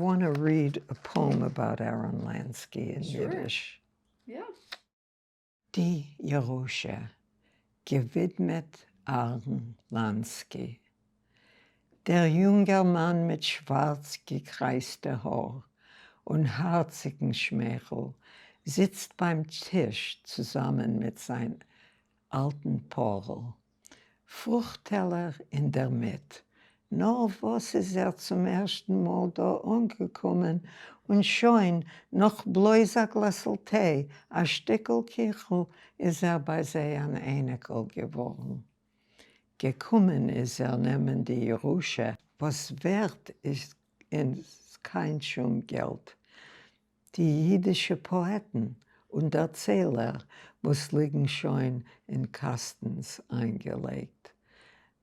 Want to read a poem about Aaron Lansky in Yiddish? Yeah. די ירושה, געווידמעט אהרן לאנסקי. דער יונגערמאן מיט שווארץ געקרייזטע האר און הארציגן שמייכל זיצט ביים טיש צוזאמען מיט זיין אלטן פארל. פרוכט-טעלער אינדערמיט. נאר וואס איז ער צום ערשטן מאל דא אנגעקומען און שוין, נאך בלויז א גלעסל טיי, א שטיקל קיכל, איז ער ביי זיי אן אייניקל געווארן. געקומען איז ער נעמען די ירושה, וואס ווערט איז קיין שום געלט, די יידישע פאעטן און דערציילער וואס ליגן שוין אין קאסטנס איינגעלייגט.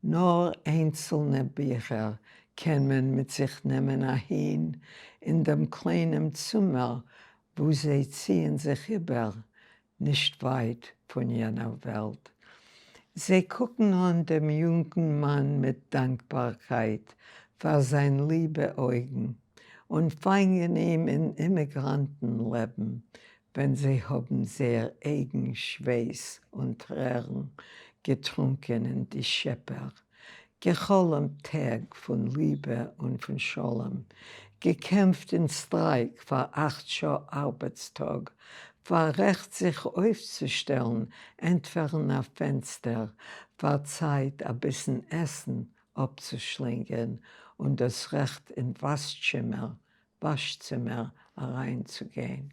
נאר איינצלנע ביכער קען מען מיט זיך נעמען אהין אין דעם קליינעם צימער וואו זיי ציען זיך איבער, נישט ווייט פון יענער וועלט. זיי קוקן אן דעם יונגן מאן מיט דאנקבארקייט פאר זיין ליבע אויגן, און פאנגען אים אין אימיגראנטן לעבן, ווען זיי האבן זייער אייגן שווייס און טרערן געטרונקען אין די שעפער, געחלומט טעג פון ליבע און פון שלום, געקעמפט אין סטרייק פאר 8 שעה ארבעטס-טאג, פאר רעכט זיך אויפצושטעלן, ענטפערן א פענסטער, פאר צייט א ביסן עסן אפצושלינגען, און דאס רעכט אין וואסטשימער, וואשצימער, אריינצוגיין.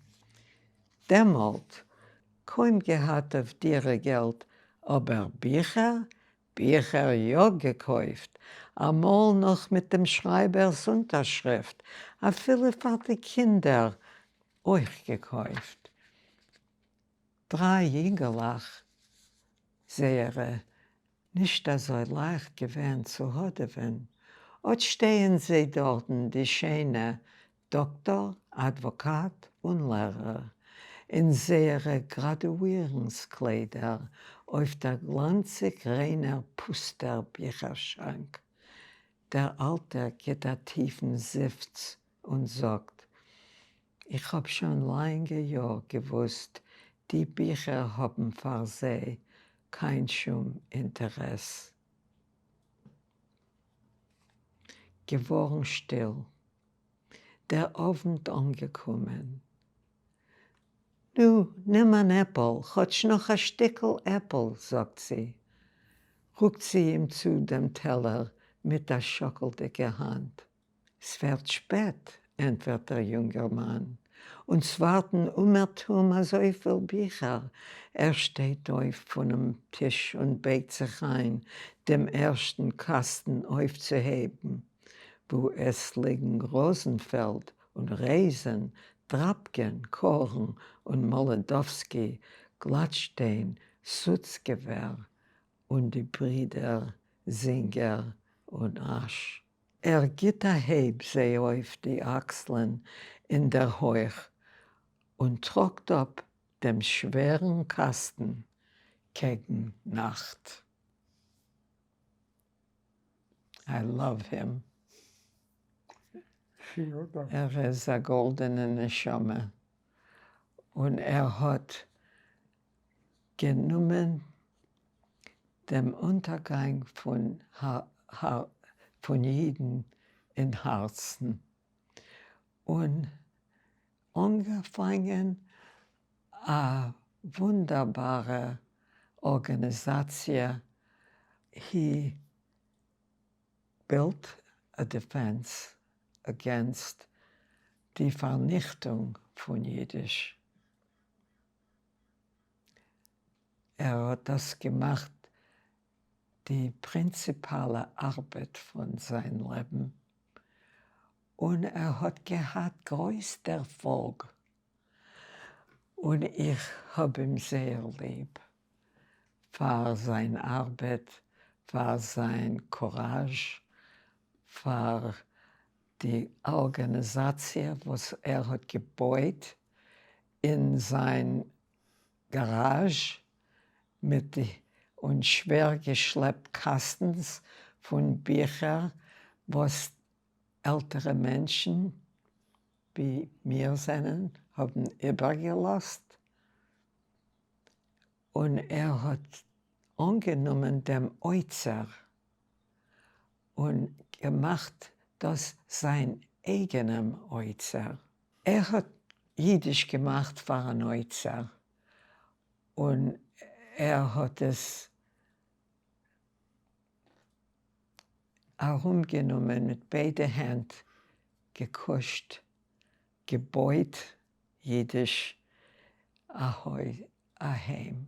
דעמאלט, קוים געהאט אויף דירה געלט, אבער ביכער? ביכער יא געקויפט, אמאל נאך מיט דעם שרייבער'ס אונטערשריפט, אפילו פאר די קינדער אויך געקויפט. דריי יונגעלעך זייערע, נישט אזוי לייכט געווען צו האדעווען, אט שטייען זיי דארטן די שיינע דאקטאר, אדוואקאט און לערער, אין זייערע גראדואירונגס קליידער, אויף דער גלאנציג ריינער פוסטער ביכער-שאנק. דער אלטער גיט א טיפן זיפץ און זאגט, איך האב שוין לאנגע יאר געוואוסט די ביכער האבן פאר זיי קיין שום אינטערעס. געווארן שטיל. דער אָוונט אָנגעקומען. נו, נעם אַן עפּל, כאָטש נאָך אַ שטיקל עפּל, זאָגט זי. רוקט זי אים צו דעם טעלער מיט אַ שאָקלדיקער האַנט. ס'ווערט שפּעט, ענטפֿערט דער יונגערמאַן, און ס'וואַרטן אומעטום אַזויפֿיל ביכער. ער שטייט אויף פֿונעם טיש און בייגט זיך איין דעם ערשטן קאַסטן אויפֿצוהייבן. וואו עס ליגן ראזענפעלד און רייזען, דראפקין, קארן און מאלאדאווסקי, גלאטשטיין, סוצקעווער און די ברידער זינגער און אש. ער גיט א הייב זיי אויף די אקסלען אין דער הויך און טראגט אפ דעם שווערן קאסטן קעגן נאכט. I love him. ער איז א גאלדענע נשמה, און ער האט גענומען דעם אונטערגאנג פון אידן אין הארצן, און אנגעפאנגען א וואונדערבארע ארגאניזאציע, he built a defense against די פארניכטונג פון אידיש. ער האט דאס געמאכט די פרינציפאלע ארבעט פון זיין לעבן, און ער האט געהאט גרויס דערפאלג, און איך האב אים זייער ליב פאר זיין ארבעט, פאר זיין קוראזש, פאר די ארגאניזאציע וואס ער האט געבויט אין זיין גאראזש מיט די און שווער געשלעפט קאסטנס פון ביכער וואס עלטערע מענטשן. ווי מיר זענען, האבן איבערגעלאזט, און ער האט אנגענומען דעם אוצר און געמאכט דאס זיין אייגענעם אוצר. ער האט אידיש געמאכט פאר אן אוצר, און ער האט עס ארומגענומען מיט ביידע הענט, געקושט, געבויט אידיש א הויז, א היים,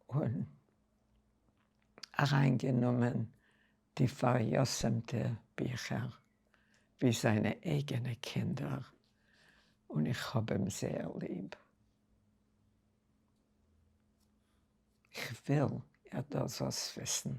און אריינגענומען די פאריתומטע ביכער ווי זיינע אייגענע קינדער, און איך האב אים זייער ליב. איך וויל ער זאל דאס וויסן.